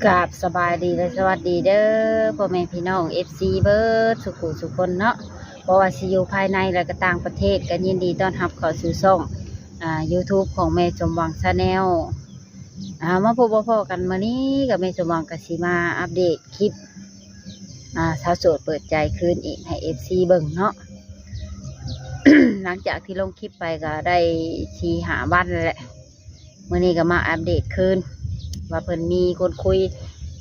ກາບສະບາຍດີ ແລະ ສະຫວັດດີເດີ ພໍ່ແມ່ພີ່ນ້ອງ ເອັຟຊີ ເບິດສູ່ຜູ້ສູ່ຄົນເນາະ, ບໍ່ວ່າຊິຢູ່ພາຍໃນ ແລະ ກໍຕ່າງປະເທດ ກໍຍິນດີຕ້ອນຮັບເຂົ້າສູ່ຊ່ອງ ອ່າ ຢູທູບ ຂອງແມ່ສົມຫວັງ Channel. ອ່າ ມາພົບມາພໍ້ກັນມື້ນີ້ ກັບແມ່ສົມຫວັງ ກໍຊິມາອັບເດດຄລິບ ອ່າ ສາວໂສດເປີດໃຈຄືນອີກໃຫ້ ເອັຟຊີ ເບິ່ງເນາະ. ຫຼັງຈາກທີ່ລົງຄລິບໄປກໍໄດ້ສີ່ຫ້າວັນແລ້ວແຫຼະ, ມື້ນີ້ກໍມາອັບເດດຄືນ ວ່າເພິ່ນມີຄົນຄຸຍ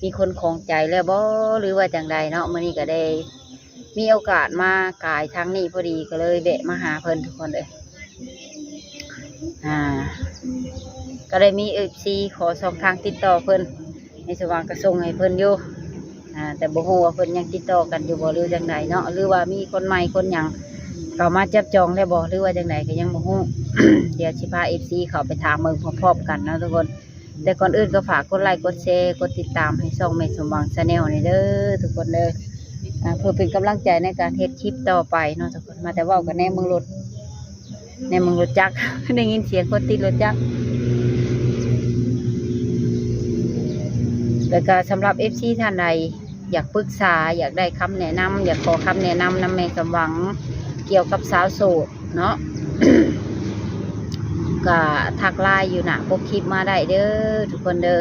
ມີຄົນຂອງໃຈແລ້ວບໍ່ ຫຼືວ່າຈັ່ງໃດເນາະ. ມື້ນີ້ກໍໄດ້ມີໂອກາດມາກາຍທາງນີ້ພໍດີ ກໍເລີຍແວະມາຫາເພິ່ນທຸກຄົນເອີຍ. ອ່າ ກໍໄດ້ມີ ເອັຟຊີ ຂໍຊ່ອງທາງຕິດຕໍ່ເພິ່ນ, ແມ່ສົມຫວັງກໍສົ່ງໃຫ້ເພິ່ນຢູ່ ອ່າ ແຕ່ບໍ່ຮູ້ວ່າເພິ່ນຍັງຕິດຕໍ່ກັນຢູ່ບໍ່ ຫຼືຈັ່ງໃດເນາະ, ຫຼືວ່າມີຄົນໃໝ່ຄົນຫຍັງເຂົ້າມາຈັບຈອງແລ້ວບໍ່ ຫຼືວ່າຈັ່ງໃດກໍຍັງບໍ່ຮູ້. ດຽວຊິພາ ເອັຟຊີ ເຂົ້າໄປຖາມເບິ່ງພ້ອມໆກັນເນາະທຸກຄົນ. ແຕ່ກ່ອນອື່ນກໍຝາກກົດໄລ ກົດແຊ ກົດຕິດຕາມໃຫ້ຊ່ອງແມ່ສົມຫວັງ Channel ນີ້ເດີທຸກຄົນເດີ, ອ່າ ເພື່ອເປັນກຳລັງໃຈໃນການເຮັດຄລິບຕໍ່ໄປເນາະທຸກຄົນ. ມາແຕ່ເວົ້າກັນແນ່ ເບິ່ງລົດ ໃນເມືອງລົດຈັກ ໄດ້ຍິນສຽງຄົນຕິດລົດຈັກ. ແລ້ວກໍສຳລັບ ເອັຟຊີ ທ່ານໃດ ຢາກປຶກສາ ຢາກໄດ້ຄຳແນະນຳ ຢາກຂໍຄຳແນະນຳນຳແມ່ສົມຫວັງ ກ່ຽວກັບສາວໂສດເນາະ ກໍທັກ LINE ຢູ່ໜ້າປົກຄລິບມາໄດ້ເດີທຸກຄົນເດີ.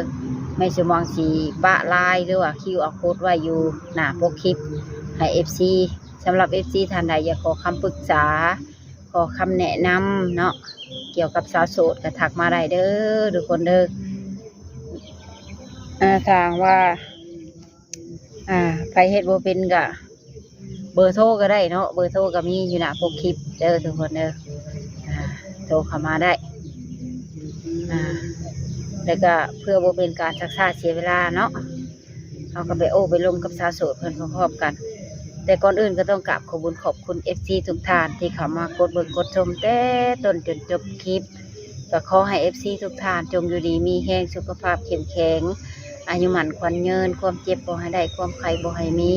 ແມ່ສົມຫວັງຊິປະ LINE ຫຼືວ່າ ຄິວອາໂຄດ ໄວ້ຢູ່ໜ້າປົກຄລິບໃຫ້ ເອັຟຊີ. ສຳລັບ ເອັຟຊີ ທ່ານໃດ ຢາກຂໍຄຳປຶກສາ ຂໍຄຳແນະນຳເນາະ ກ່ຽວກັບສາວໂສດ ກໍທັກມາໄດ້ເດີທຸກຄົນເດີ. ອ່າ ຖ້າຫາກວ່າ ອ່າ ໃຜເຮັດບໍ່ເປັນກໍເບີໂທກໍໄດ້ເນາະ, ເບີໂທກໍມີຢູ່ໜ້າປົກຄລິບເດີທຸກຄົນເດີ. ອ່າ ໂທເຂົ້າມາໄດ້ ອ່າ ແລ້ວກໍເພື່ອບໍ່ເປັນການຊັກຊ້າເສຍເວລາເນາະ ເຮົາກໍໄປໂອ້ໄປລົມກັບສາວໂສດເພິ່ນພ້ອມໆກັນ. ແຕ່ກ່ອນອື່ນກໍຕ້ອງກາບຂອບບຸນຂອບຄຸນ ເອັຟຊີ ທຸກທ່ານທີ່ເຂົ້າມາກົດເບິ່ງກົດຊົມແຕ່ຕົ້ນຈົນຈົບຄລິບ. ກໍຂໍໃຫ້ ເອັຟຊີ ທຸກທ່ານຈົ່ງຢູ່ດີມີແຮງ ສຸຂະພາບເຂັ້ມແຂງ ອາຍຸໝັ້ນຂວັນຍືນ ຄວາມເຈັບບໍ່ໃຫ້ໄດ້ ຄວາມໄຂ້ບໍ່ໃຫ້ມີ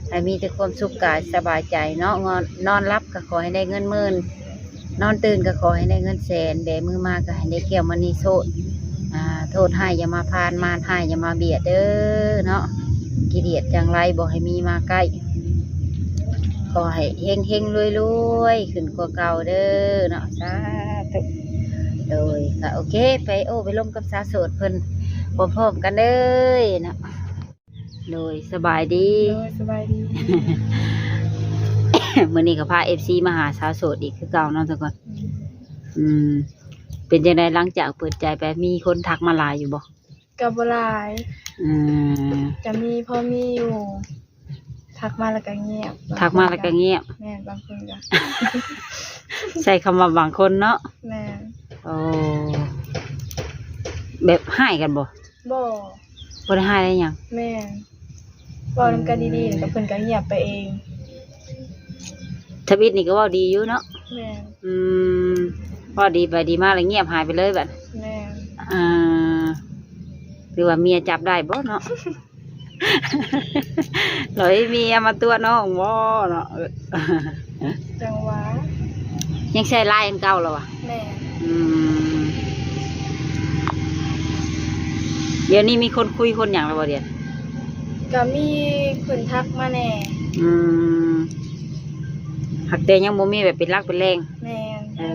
ໃຫ້ມີແຕ່ຄວາມສຸກກາຍສະບາຍໃຈເນາະ. ນອນ ນອນຫຼັບກໍຂໍໃຫ້ໄດ້ເງິນໝື່ນ ນອນຕື່ນກໍຂໍໃຫ້ໄດ້ເງິນແສນ ແບມືມາກໍໃຫ້ໄດ້ແກ້ວມະນີໂຊດ. ອ່າ ໂທດຮ້າຍຢ່າມາຜ່ານ ມານຮ້າຍຢ່າມາບຽດເດີເນາະ, ຂີ້ດຽດຈັງໄລບໍ່ໃຫ້ມີມາໃກ້. ຂໍໃຫ້ເຮັງໆລວຍໆຂຶ້ນກວ່າເກົ່າເດີເນາະ ສາທຸ. ໂດຍ ກໍໂອເຄ ໄປໂອ້ໄປລົມກັບສາວໂສດເພິ່ນພ້ອມໆກັນເດີເນາະ. ໂດຍ ສະບາຍດີ. ໂດຍ ສະບາຍດີ. ມື້ນີ້ກໍພາ ເອັຟຊີ ມາຫາສາວໂສດອີກຄືເກົ່າເນາະທຸກຄົນ. ອືມ ເປັນຈັ່ງໃດ ຫຼັງຈາກເປີດໃຈໄປ ມີຄົນທັກມາຫຼາຍຢູ່ບໍ່? ກໍບໍ່ຫຼາຍ. ອືມ ກໍມີ ພໍມີຢູ່ ທັກມາແລ້ວກໍງຽບ. ທັກມາແລ້ວກໍງຽບ. ແມ່ນ ບາງຄົນກໍ ໃຊ້ຄຳວ່າບາງຄົນເນາະ. ແມ່ນ. ໂອ້ ແບບຮ້າຍກັນບໍ່? ບໍ່ ບໍ່ໄດ້ຮ້າຍໄດ້ຫຍັງ. ແມ່ນ ເວົ້ານຳກັນດີໆ ແລ້ວກໍເພິ່ນກໍງຽບໄປເອງ. ທຳອິດນີ້ກໍເວົ້າດີຢູ່ເນາະ. ແມ່ນ. ອືມ ເວົ້າດີໄປດີມາແລ້ວງຽບຫາຍໄປເລີຍບັດ. ແມ່ນ. ອ່າ ຫຼືວ່າເມຍຈັບໄດ້ບໍ່ເນາະ? ລອຍເມຍມາຕົວະນ້ອງບໍ່ເນາະ? ຈັ່ງຫວາ ຍັງໃຊ້ LINE ອັນເກົ່າລະຫວາ? ແມ່ນ. ອືມ ດຽວນີ້ມີຄົນຄຸຍຄົນຫຍັງລະບໍ່ດຽວ? ກໍມີເພິ່ນທັກມາແດ່. ອືມ ຫາກແຕ່ຍັງບໍ່ມີແບບເປັນຫຼັກເປັນແຫຼ່ງ. ແມ່ນ. ເອີ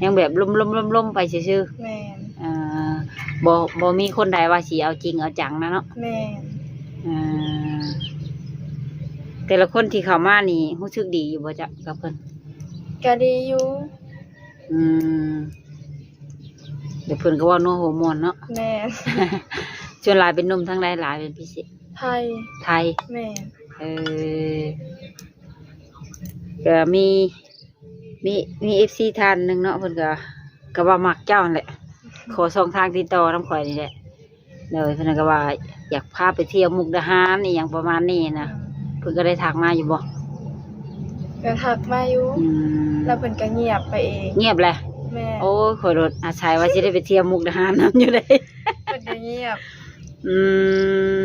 ຍັງແບບລົມໆໆໄປຊື່ໆ. ແມ່ນ. ອ່າ ບໍ່ ບໍ່ມີຄົນໃດວ່າຊິເອົາຈິງເອົາຈັງນະເນາະ. ແມ່ນ. ອ່າ ແຕ່ລະຄົນທີ່ເຂົ້າມານີ້ຮູ້ສຶກດີຢູ່ບໍ່ຈະກັບເພິ່ນ? ກະດີຢູ່. ອືມ ແຕ່ເພິ່ນກໍເວົ້ານົວຫົວມ່ວນເນາະ. ແມ່ນ. ສ່ວນຫຼາຍເປັນໜຸ່ມທາງໃດຫຼາຍເປັນພິເສດ? ໄທ. ໄທ. ແມ່ນ. ເອີ ກໍມີ ມີ ມີ ເອັຟຊີ ທ່ານໜຶ່ງເນາະ ເພິ່ນກໍ ກໍວ່າມັກເຈົ້າຫັ້ນແຫຼະ ຂໍຊ່ອງທາງຕິດຕໍ່ນຳຂ້ອຍນີ້ແຫຼະ. ໂດຍ ເພິ່ນກໍວ່າຢາກພາໄປທ່ຽວມຸກດາຫານອີ່ຫຍັງປະມານນີ້ນະ. ເພິ່ນກໍໄດ້ທັກມາຢູ່ບໍ່? ກໍທັກມາຢູ່. ອືມ ແລ້ວເພິ່ນກໍງຽບໄປເອງ. ງຽບແຫຼະ. ແມ່ນ. ໂອ້ຍ ຂ້ອຍໂລດອາໄສວ່າຊິໄດ້ໄປທ່ຽວມຸກດາຫານນຳຢູ່ເດ້. ເພິ່ນກໍງຽບ. ອືມ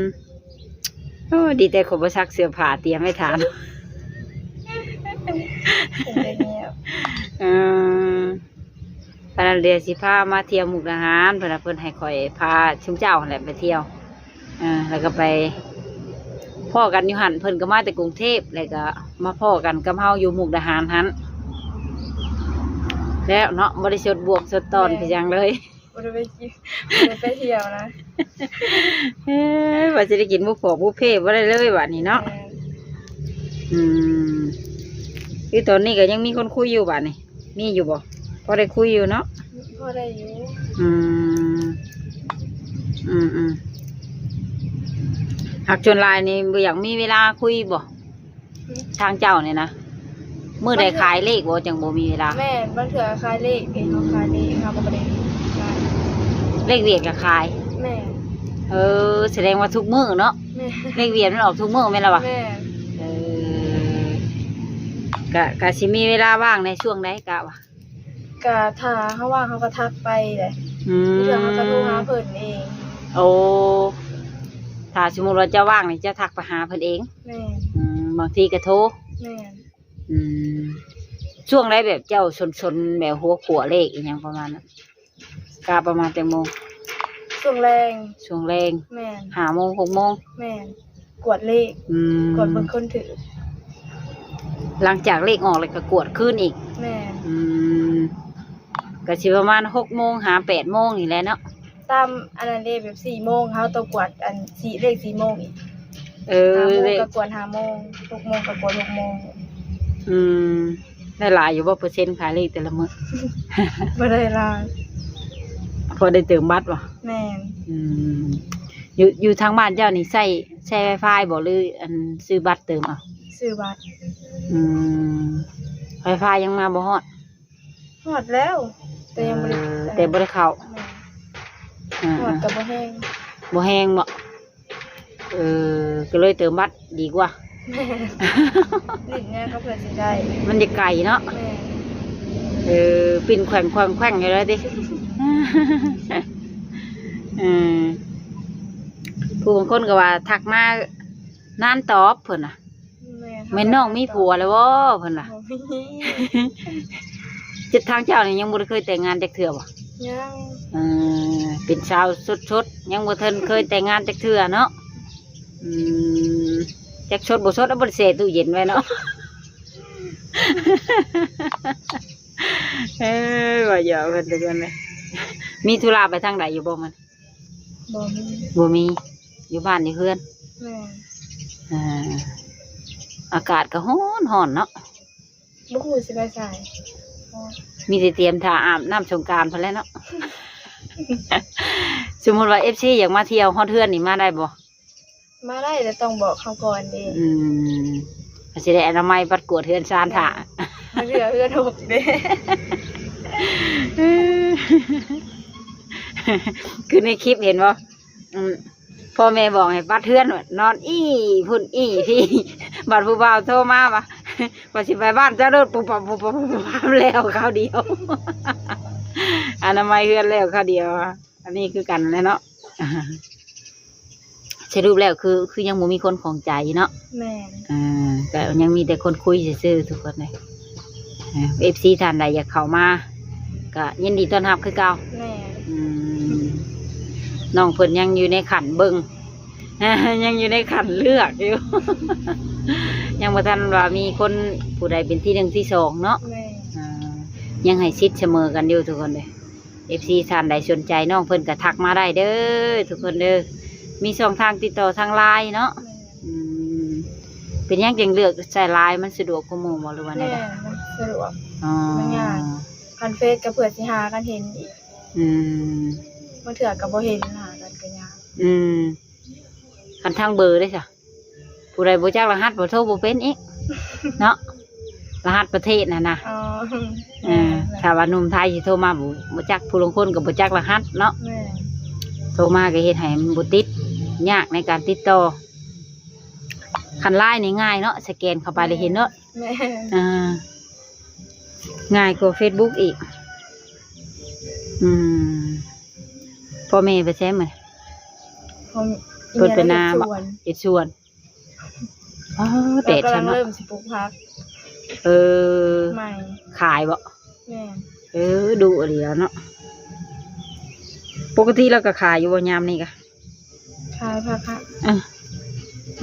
ໂອ້ ດີແຕ່ຂ້ອຍບໍ່ຊັກເສື້ອຜ້າຕຽມໄວ້ຖ້າ. ເພິ່ນກໍງຽບ. ເອີ ອັນນັ້ນ ດຽວຊິພາມາທ່ຽວມຸກດາຫານ ເພິ່ນວ່າເພິ່ນໃຫ້ຂ້ອຍພາຊຸມເຈົ້າຫັ້ນແຫຼະໄປທ່ຽວ ເອີ ແລ້ວກໍໄປພໍ້ກັນຢູ່ຫັ້ນ ເພິ່ນກໍມາແຕ່ກຸງເທບ ແລ້ວກໍມາພໍ້ກັນກັບເຮົາຢູ່ມຸກດາຫານຫັ້ນແລ້ວເນາະ ບໍ່ໄດ້ສົດບວກສົດຕອນ ແມ່ນ ຄືຫຍັງເລີຍ. ບໍ່ໄດ້ໄປກິນ ບໍ່ໄດ້ໄປທ່ຽວນະ ເອີ ວ່າຊິໄດ້ກິນບຸບຜອກບຸບເພບໍ່ໄດ້ເລີຍບາດນີ້ເນາະ ແມ່ນ ອືມ ຄືຕອນນີ້ກໍຍັງມີຄົນຄຸຍຢູ່ບາດນີ້ ມີຢູ່ບໍ່? ພໍໄດ້ຄຸຍຢູ່ເນາະ ພໍໄດ້ຢູ່ ອືມ ອືມໆ ຫາກສ່ວນຫຼາຍນີ້ບໍ່ຢາກມີເວລາຄຸຍບໍ່? ທາງເຈົ້ານີ້ນະ ມື້ໃດຂາຍເລກບໍ່ ຈັ່ງບໍ່ມີເວລາ? ແມ່ນ ບາງເທື່ອຂາຍເລກເດ້ ເຮົາຂາຍເລກ ເຮົາກໍບໍ່ໄດ້ຂາຍ ເລກວຽດກໍຂາຍ ແມ່ນ ເອີ ສະແດງວ່າທຸກມື້ເນາະ ແມ່ນ ເລກວຽດມັນອອກທຸກມື້ແມ່ນລະວະ? ແມ່ນ ເອີ ກະ ກະຊິມີເວລາວ່າງໃນຊ່ວງໃດກະວ່າ? ກະຖ້າເຮົາວ່າງເຮົາກໍທັກໄປແຫຼະ ອືມ ເທື່ອເຮົາກໍໂທຫາເພິ່ນເອງ ໂອ້ ຖ້າສົມມຸດວ່າເຈົ້າວ່າງນີ້ເຈົ້າທັກໄປຫາເພິ່ນເອງ? ແມ່ນ ອືມ ບາງທີກໍໂທ ແມ່ນ ອືມ ຊ່ວງໃດແບບເຈົ້າສົນໆ ແບບຫົວຂົວເລກອີ່ຫຍັງປະມານນັ້ນ ກະປະມານຈັກໂມງ? ຊ່ວງແລງ ຊ່ວງແລງ ແມ່ນ ຫ້າໂມງ ຫົກໂມງ ແມ່ນ ກວດເລກ ອືມ ກວດເບິ່ງຄົນຖືກ ຫຼັງຈາກເລກອອກແລ້ວກໍກວດຄືນອີກ ແມ່ນ ອືມ ກໍຊິປະມານຫົກໂມງຫາແປດໂມງນີ້ແຫຼະເນາະ ຕາມອັນນັ້ນເດ້ ແບບສີ່ໂມງເຮົາຕ້ອງກວດອັນສີ່ ເລກສີ່ໂມງອີກ ເອີ ຫ້າໂມງກໍກວດຫ້າໂມງ ຫົກໂມງກໍກວດຫົກໂມງ ອືມ ໄດ້ຫຼາຍຢູ່ບໍ່ ເປີເຊັນຂາຍເລກແຕ່ລະມື້? ບໍ່ໄດ້ຫຼາຍ ພໍໄດ້ເຕີມບັດບໍ່? ແມ່ນ ອືມ ຢູ່ ຢູ່ທາງບ້ານເຈົ້ານີ້ໃຊ້ ໃຊ້ໄວຟາຍບໍ່ ຫຼືອັນຊື້ບັດເຕີມເອົາ? ຊື້ບັດ ອືມ ໄວຟາຍຍັງມາບໍ່ຮອດ? ຮອດແລ້ວ ແຕ່ຍັງບໍ່ໄດ້ ເອີ ແຕ່ບໍ່ໄດ້ເຂົ້າ ແມ່ນ ອ່າ ຮອດກໍບໍ່ແຮງ ບໍ່ແຮງເນາະ ເອີ ກໍເລີຍເຕີມບັດດີກວ່າ ແມ່ນ ຫຼິ້ນຫຍັງກໍເພື່ອຊິໄດ້ ມັນຈະໄກເນາະ ແມ່ນ ເອີ ປິ່ນແຂວ່ງໆ ແຂວ່ງຢູ່ເລີຍຕິ ເອີ ຜູ້ບາງຄົນກໍວ່າທັກມານານຕອບ ເພິ່ນວ່າ ແມ່ນ ແມ່ນນ້ອງມີຜົວແລ້ວບໍ່ ເພິ່ນວ່າ ບໍ່ມີ ເຈັດ ທາງເຈົ້ານີ້ຍັງບໍ່ໄດ້ເຄີຍແຕ່ງງານຈັກເທື່ອບໍ່? ຍັງ ເອີ ເປັນສາວສົດໆ ຍັງບໍ່ທັນເຄີຍແຕ່ງງານຈັກເທື່ອເນາະ ອືມ ຈັກສົດບໍ່ສົດ ເອົາ ບໍ່ໄດ້ແຊ່ຕູ້ເຢັນໄວ້ເນາະ ເອີ ວ່າຢອກເພິ່ນທຸກຄົນເລີຍ ມີທຸລະໄປທາງໃດຢູ່ບໍ່ມື້ນີ້? ບໍ່ມີ ບໍ່ມີ ຢູ່ບ້ານຢູ່ເຮືອນ ແມ່ນ ອ່າ ອາກາດກໍຮ້ອນໆ ເນາະ ບໍ່ຮູ້ຊິໄປໃສ ມີແຕ່ຕຽມຖ້າອາບນ້ຳສົງການພຸ້ນແຫຼະເນາະ ສົມມຸດວ່າເອັຟຊີຢາກມາທ່ຽວຮອດເຮືອນນີ້ມາໄດ້ບໍ່? ມາໄດ້ ແຕ່ຕ້ອງບອກເຮົາກ່ອນເດ້ ອືມ ກໍຊິໄດ້ອະນາໄມບັດກວດເຮືອນຊານຖ້າ ແມ່ນ ເຮືອນ ເຮືອນຫົກເດ້ ຄືໃນຄລິບເຫັນບໍ່? ອືມ ພໍ່ແມ່ບອກໃຫ້ບັດເຮືອນ ນອນອີ່ພຸ້ນອີ່ພີ້ ບັດຜູ້ບ່າວໂທມາວ່າ ວ່າຊິໄປບ້ານເຈົ້າໂລດ ປຸບປັບ ປຸບປັບ ປຸບປັບ ແລ້ວຄາວດຽວ ອະນາໄມເຮືອນແລ້ວຄາວດຽວ ອັນນີ້ຄືກັນແຫຼະເນາະ ສະຫຼຸບແລ້ວຄື ຄືຍັງບໍ່ມີຄົນຂອງໃຈເນາະ ແມ່ນ ອ່າ ກໍຍັງມີແຕ່ຄົນຄຸຍຊື່ໆ ທຸກຄົນເລີຍ ເອີ ເອັຟຊີທ່ານໃດຢາກເຂົ້າມາ ກໍຍິນດີຕ້ອນຮັບຄືເກົ່າ ແມ່ນ ອືມ ນ້ອງເພິ່ນຍັງຢູ່ໃນຂັ້ນເບິ່ງ ຍັງຢູ່ໃນຂັ້ນເລືອກຢູ່ ຍັງບໍ່ທັນວ່າມີຄົນຜູ້ໃດເປັນທີໜຶ່ງທີສອງເນາະ ແມ່ນ ອ່າ ຍັງໃຫ້ສິດສະເໝີກັນຢູ່ທຸກຄົນເລີຍ ເອັຟຊີທ່ານໃດສົນໃຈນ້ອງເພິ່ນກໍທັກມາໄດ້ເດີທຸກຄົນເດີ ມີຊ່ອງທາງຕິດຕໍ່ທາງ LINE ເນາະ ແມ່ນ ອືມ ເປັນຫຍັງຈຶ່ງເລືອກໃຊ້ LINE ມັນສະດວກກວ່າໝູ່ບໍ່ ຫຼືວ່າແນວໃດ? ແມ່ນ ມັນສະດວກ ອໍ ມັນງ່າຍ ຄັນເຟສກໍເພື່ອຊິຫາກັນເຫັນອີກ ອືມ ບາງເທື່ອກໍບໍ່ເຫັນ ຫາກັນກໍຍາກ ອືມ ຄັນທາງເບີເດ້ຊະ? ຜູ້ໃດບໍ່ຈັກລະຫັດບໍ່ໂທບໍ່ເປັນອີກເນາະ ລະຫັດປະເທດຫັ້ນນະ ອໍ ເອີ ແມ່ນແຫຼະ ຖ້າວ່າໜຸ່ມໄທຊິໂທມາບໍ່ ບໍ່ຈັກ ຜູ້ລາງຄົນກໍບໍ່ຈັກລະຫັດເນາະ ແມ່ນ ໂທມາກໍເຮັດໃຫ້ມັນບໍ່ຕິດ ຍາກໃນການຕິດຕໍ່ ຄັນ LINE ນີ້ງ່າຍເນາະ ສະແກນເຂົ້າໄປແລ້ວເຫັນເນາະ ແມ່ນ ອ່າ ງ່າຍກວ່າເຟສບຸກອີກ ອືມ ພໍ່ແມ່ໄປໃສມື້ນີ້? ພໍ່ ເພິ່ນໄປນາບໍ່? ເຮັດສວນ ອໍ ແດດຊັ້ນເນາະ ກຳລັງເລີ່ມຊິປູກຜັກ ເອີ ໃໝ່ ຂາຍບໍ່? ແມ່ນ ເອີ ດຸອີ່ຫຼີແລ້ວເນາະ. ປົກກະຕິລາວກໍຂາຍຢູ່ບໍ່ຍາມນີ້ກະ? ຂາຍຜັກຄະ ເອີ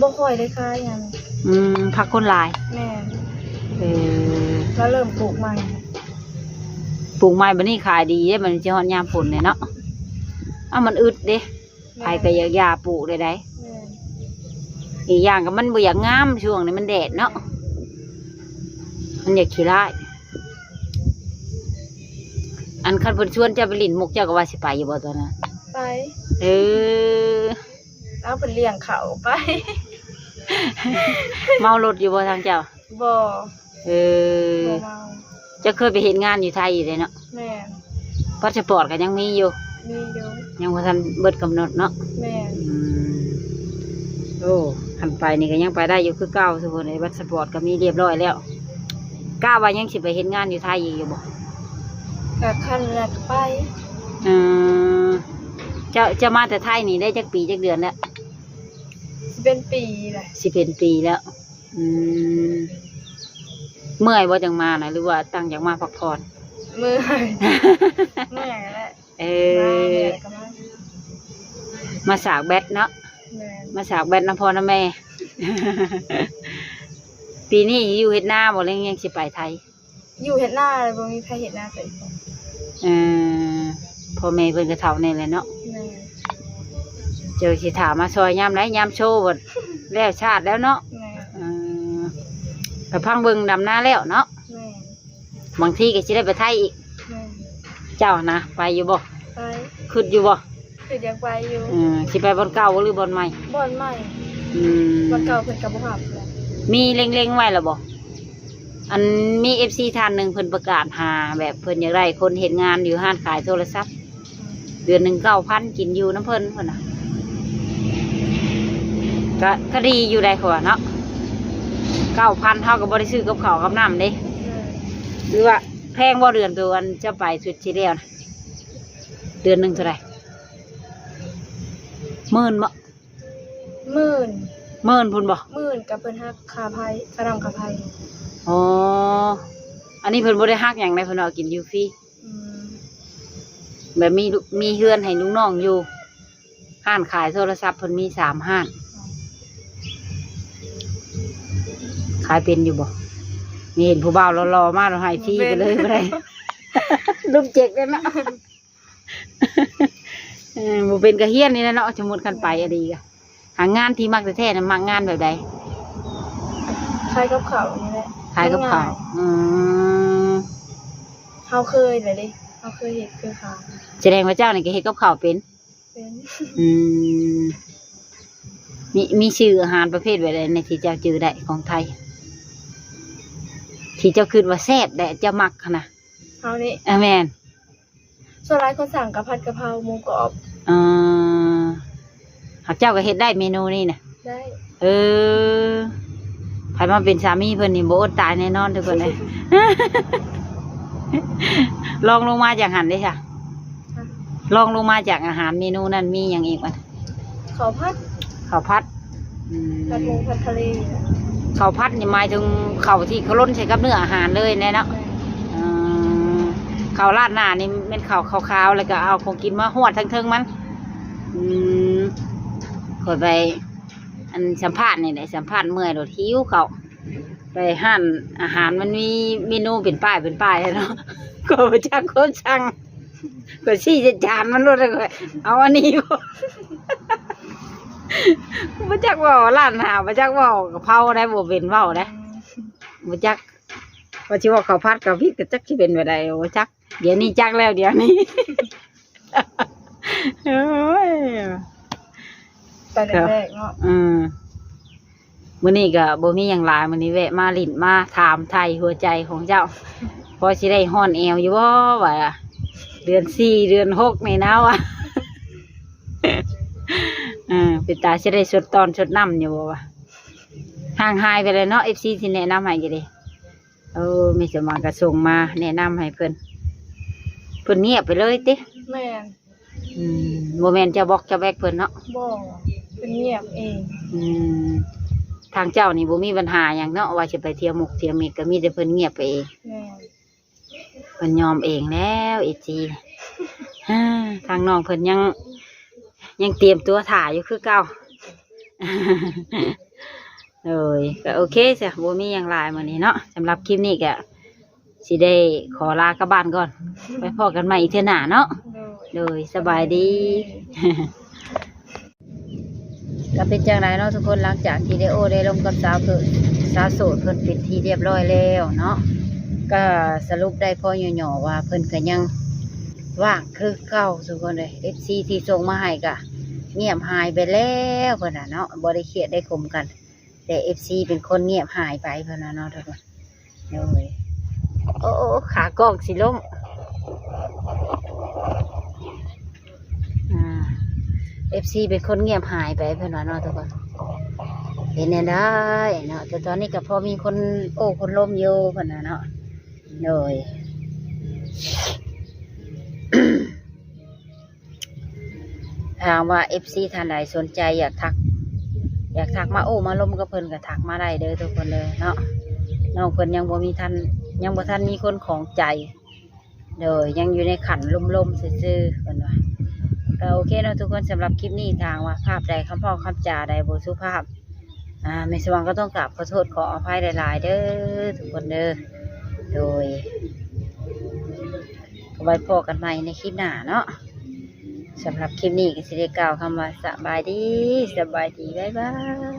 ບໍ່ຄ່ອຍໄດ້ຂາຍຫຍັງ. ອືມ ຜັກຄົນຫຼາຍ. ແມ່ນ. ເອີ ລາວເລີ່ມປູກໃໝ່ ປູກໃໝ່ ບັດນີ້ຂາຍດີເດ້ ມັນຊິຮອດຍາມຝົນແລ້ວເນາະ. ອ້າວ ມັນອຶດເດ້. ແມ່ນ. ໃຜກໍຢາກຢາປູກໄດ້ໃດ. ແມ່ນ. ອີກຢ່າງກໍມັນບໍ່ຢາກງາມ ຊ່ວງນີ້ມັນແດດເນາະ ມັນຢາກຂີ້ລ້າຍ. ອັນຄັນເພິ່ນຊວນເຈົ້າໄປຫຼິ້ນ ມຸກເຈົ້າກໍວ່າຊິໄປຢູ່ບໍ່ຕອນນັ້ນ? ໄປ. ເອີ ເອົາ ເພິ່ນລ້ຽງເຂົ້າໄປ. ເມົາລົດຢູ່ບໍ່ທາງເຈົ້າ? ບໍ່. ເອີ ບໍ່ເມົາ. ເຈົ້າເຄີຍໄປເຮັດງານຢູ່ໄທຢູ່ເດ້ເນາະ? ແມ່ນ. ພາສະປອດກໍຍັງມີຢູ່? ມີຢູ່. ຍັງບໍ່ທັນເບິດກຳນົດເນາະ? ແມ່ນ. ອືມ ໂອ້ ຄັນໄປນີ້ກໍຍັງໄປໄດ້ຢູ່ຄືເກົ່າ ສົມມຸດໄດ້ພາສະປອດກໍມີຮຽບຮ້ອຍແລ້ວ. ກະວ່າຍັງຊິໄປເຮັດງານຢູ່ໄທອີກຢູ່ບໍ່? ກະຄັນແລ້ວກໍໄປ. ເອີ ເຈົ້າ ເຈົ້າມາແຕ່ໄທນີ້ໄດ້ຈັກປີຈັກເດືອນແລ້ວ? ຊິເປັນປີແຫຼະ. ຊິເປັນປີແລ້ວ. ອືມ ເມື່ອຍບໍ່ຈັ່ງມານະ ຫຼືວ່າຕັ້ງໃຈມາພັກຜ່ອນ? ເມື່ອຍ ເມື່ອຍແຫຼະ. ເອີ ມາເມື່ອຍກໍມາ ມາສາກແບັດເນາະ. ແມ່ນ. ມາສາກແບັດນຳພໍ່ນຳແມ່. ປີນີ້ຢູ່ເຮັດນາບໍ່ ຫຼືຍັງຊິໄປໄທ? ຢູ່ເຮັດນາແລ້ວ ບໍ່ມີໃຜເຮັດນາໃສ່ອີກ. ເອີ ພໍ່ແມ່ເພິ່ນກໍເຖົ້າແດ່ແຫຼະເນາະ. ແມ່ນ. ເຈົ້າຊິຖ້າມາຊ່ອຍຍາມໃດ? ຍາມໂຊບໍ່ ແລ້ວຊາດແລ້ວເນາະ. ແມ່ນ. ເອີ ກໍພັງເບິ່ງດຳນາແລ້ວເນາະ. ແມ່ນ. ບາງທີກໍຊິໄດ້ໄປໄທອີກ. ແມ່ນ. ເຈົ້ານະ ໄປຢູ່ບໍ່? ໄປ. ຄິດຢູ່ບໍ່? ຄືຢາກໄປຢູ່. ເອີ ຊິໄປບ່ອນເກົ່າບໍ່ ຫຼືບ່ອນໃໝ່? ບ່ອນໃໝ່. ອືມ ບ່ອນເກົ່າເພິ່ນກໍບໍ່ຮັບແຫຼະ. ມີເລັງໆໄວ້ແລ້ວບໍ່? ອັນ ມີເອັຟຊີທ່ານໜຶ່ງເພິ່ນປະກາດຫາ ແບບເພິ່ນຢາກໄດ້ຄົນເຮັດງານຢູ່ຮ້ານຂາຍໂທລະສັບ ເດືອນໜຶ່ງເກົ້າພັນ ກິນຢູ່ນຳເພິ່ນ ເພິ່ນນະ. ກະ ກະດີຢູ່ໃດ໋ ເຂົາວ່າເນາະ ເກົ້າພັນ ເຮົາກໍບໍ່ໄດ້ຊື້ກັບເຂົ້າກັບນ້ຳເດ້. ເອີ ຫຼືວ່າແພງບໍ່ ເດືອນໂຕ ອັນເຈົ້າໄປຊຸດທີ່ແລ້ວນະ? ເດືອນໜຶ່ງເທົ່າໃດ? ໝື່ນບໍ່? ໝື່ນ. ໝື່ນພຸ້ນບໍ່? ໝື່ນ ກໍເພິ່ນຫັກຄ່າໄຟ ຄ່ານ້ຳຄ່າໄຟ. ອໍ ອັນນີ້ເພິ່ນບໍ່ໄດ້ຫັກຫຍັງໃດ ເພິ່ນວ່າກິນຢູ່ຟຣີ. ອືມ ແບບມີ ມີເຮືອນໃຫ້ລູກນ້ອງຢູ່ ຮ້ານຂາຍໂທລະສັບເພິ່ນມີສາມຮ້ານ. ຂາຍເປັນຢູ່ບໍ່? ນີ້ເຫັນຜູ້ບ່າວຫຼໍ່ໆມາ ເຮົາໃຫ້ຟຣີໄປເລີຍ ບໍ່ໄດ້ ລຸມເຈັກເດ້ເນາະ. ເອີ ບໍ່ເປັນກະຮຽນນີ້ແຫຼະເນາະ ສົມມຸດຄັນໄປອີ່ຫຼີກະ. ຫາງານທີ່ມັກແທ້ໆນະ ມັກງານແບບໃດ? ຂາຍກັບເຂົ້ານີ້ແຫຼະ. ຂາຍກັບເຂົ້າ. ອືມ ເຮົາເຄີຍແລ້ວເດ້ ເຮົາເຄີຍເຮັດເຄີຍຂາຍ. ສະແດງວ່າເຈົ້ານີ້ກໍເຮັດກັບເຂົ້າເປັນ? ເປັນ. ອືມ ມີ ມີຊື່ອາຫານປະເພດແບບໃດແດ່ທີ່ເຈົ້າຈື່ໄດ້ຂອງໄທ ທີ່ເຈົ້າຄິດວ່າແຊບແດ່ ເຈົ້າມັກຫັ້ນນະ? ເຮົານີ້? ເອີ ແມ່ນ. ສ່ວນຫຼາຍຄົນສັ່ງກະພັດກະເພົາ ໝູກອບ. ອໍ ຫາກເຈົ້າກໍເຮັດໄດ້ເມນູນີ້ນະ? ໄດ້. ເອີ ໃຜມາເປັນສາມີເພິ່ນນີ້ບໍ່ອົດຕາຍແນ່ນອນທຸກຄົນເອີຍ. ລອງລົງມາຈາກຫັ້ນເດ້ຊະ? ຮະ? ລອງລົງມາຈາກອາຫານເມນູນັ້ນມີຫຍັງອີກວະ? ເຂົ້າຜັດ. ເຂົ້າຜັດ. ອືມ ຜັດໝູ ຜັດທະເລ. ເຂົ້າຜັດນີ້ໝາຍເຖິງເຂົ້າທີ່ເຂົາລົນໃສ່ກັບເນື້ອອາຫານເລີຍແນ່ເນາະ. ແມ່ນ. ເອີ ເຂົ້າລາດໜ້ານີ້ແມ່ນເຂົ້າຂາວໆ ແລ້ວກໍເອົາຂອງກິນມາຮວດທາງເທິງມັນ. ອືມ ຂ້ອຍໄປ ອັນ ສຳພາດນີ້ແຫຼະ ສຳພາດເມື່ອຍໂລດ ຫິວເຂົ້າ. ໄປຮ້ານອາຫານມັນມີເມນູເປັນປ້າຍເປັນປ້າຍເນາະ ກໍບໍ່ຈັກຄວາມສັ່ງ. ຂ້ອຍຊີ້ໃສ່ຈານມັນໂລດ ຂ້ອຍເອົາອັນນີ້ບໍ່ ບໍ່ຈັກເວົ້າ ລ້ານຫ້າ ບໍ່ຈັກເວົ້າກະເພົາໄດ໋ ບໍ່ເປັນເວົ້າໄດ໋ ບໍ່ຈັກ ວ່າຊິເວົ້າເຂົ້າຜັດເຂົ້າຜິດ ກໍຈັກຊິເປັນແບບໃດ ບໍ່ຈັກ. ດຽວນີ້ຈັກແລ້ວ ດຽວນີ້ ໂອ້ຍ ແຕ່ແລກໆເນາະ. ອືມ ມື້ນີ້ກໍບໍ່ມີຫຍັງຫຼາຍ ມື້ນີ້ແວະມາຫຼິ້ນ ມາຖາມໄຖ່ຫົວໃຈຂອງເຈົ້າ ພໍຊິໄດ້ຮ້ອນແອວຢູ່ບໍ່ ວ່າເດືອນສີ່ ເດືອນຫົກນີ້ນະ ວ່າ ເອີ ເປັນຕາຊິໄດ້ຊົດຕອນຊົດນ້ຳຢູ່ບໍ່ ວ່າ ຫ່າງຫາຍໄປແລ້ວເນາະ ເອັຟຊີ ທີ່ແນະນຳໃຫ້ຢູ່ເດ້. ເອີ ມີແຕ່ຫຍັງກໍສົ່ງມາແນະນຳໃຫ້ເພິ່ນ ເພິ່ນງຽບໄປເລີຍຕິ? ແມ່ນ. ອືມ ບໍ່ແມ່ນເຈົ້າບລັອກເຈົ້າແບັກເພິ່ນເນາະ? ບໍ່ ເພິ່ນງຽບເອງ. ອືມ ທາງເຈົ້ານີ້ບໍ່ມີບັນຫາຫຍັງເນາະ ວ່າຊິໄປທ່ຽວໝົກທ່ຽວເມັກ ກໍມີແຕ່ເພິ່ນງຽບໄປເອງ. ແມ່ນ. ເພິ່ນຍອມເອງແລ້ວ ເອັຟຊີ ທາງນ້ອງເພິ່ນຍັງ ຍັງຕຽມຕົວຖ້າຢູ່ຄືເກົ່າ. ໂດຍ ກໍໂອເຄຊະ ບໍ່ມີຫຍັງຫຼາຍມື້ນີ້ເນາະ. ສຳລັບຄລິບນີ້ກໍຊິໄດ້ຂໍລາກັບບ້ານກ່ອນ ໄປພໍ້ກັນໃໝ່ອີກເທື່ອໜ້າເນາະ. ໂດຍ ສະບາຍດີ. ກໍເປັນຈັ່ງໃດເນາະທຸກຄົນ ຫຼັງຈາກທີ່ໄດໂອໄດ້ລົມກັບສາວເພິ່ນ ສາວໂສດເພິ່ນເປັນທີ່ຮຽບຮ້ອຍແລ້ວເນາະ ກໍສະຫຼຸບໄດ້ພໍຫຍໍ້ໆວ່າເພິ່ນກໍຍັງວ່າງຄືເກົ່າທຸກຄົນເອີຍ. ເອັຟຊີທີ່ສົ່ງມາໃຫ້ກໍງຽບຫາຍໄປແລ້ວເພິ່ນນະເນາະ ບໍ່ໄດ້ຄຽດໄດ້ຂົມກັນ ແຕ່ເອັຟຊີເປັນຄົນງຽບຫາຍໄປເພິ່ນວ່າເນາະທຸກຄົນ. ໂດຍ ໂອ້ ຂາກ້ອງຊິລົ້ມ ອ່າ ເອັຟຊີເປັນຄົນງຽບຫາຍໄປເພິ່ນວ່າເນາະທຸກຄົນ. ເປັນແນວໃດເນາະ ແຕ່ຕອນນີ້ກໍພໍມີຄົນໂອ້ຄົນລົມຢູ່ເພິ່ນວ່າເນາະ. ໂດຍ ຫາກວ່າເອັຟຊີທ່ານໃດສົນໃຈຢາກທັກ ຢາກທັກມາໂອ້ມາລົມກັບເພິ່ນກໍທັກມາໄດ້ເດີທຸກຄົນເດີເນາະ. ນ້ອງເພິ່ນຍັງບໍ່ມີທັນ ຍັງບໍ່ທັນມີຄົນຂອງໃຈ ໂດຍ ຍັງຢູ່ໃນຂັ້ນລົມໆຊື່ໆເພິ່ນວ່າ. ກໍໂອເຄເນາະທຸກຄົນ ສຳລັບຄລິບນີ້ ຖ້າຫາກວ່າພາບໃດ ຄຳເວົ້າຄຳຈາໃດບໍ່ສຸພາບ ອ່າ ແມ່ສະຫວ່າງກໍຕ້ອງກາບຂໍໂທດຂໍອະໄພຫຼາຍໆເດີທຸກຄົນເດີ. ໂດຍ ກໍໄວ້ພໍ້ກັນໃໝ່ໃນຄລິບໜ້າເນາະ. ສຳລັບຄລິບນີ້ກໍຊິໄດ້ກ່າວຄຳວ່າສະບາຍດີ ສະບາຍດີ ບາຍບາຍ.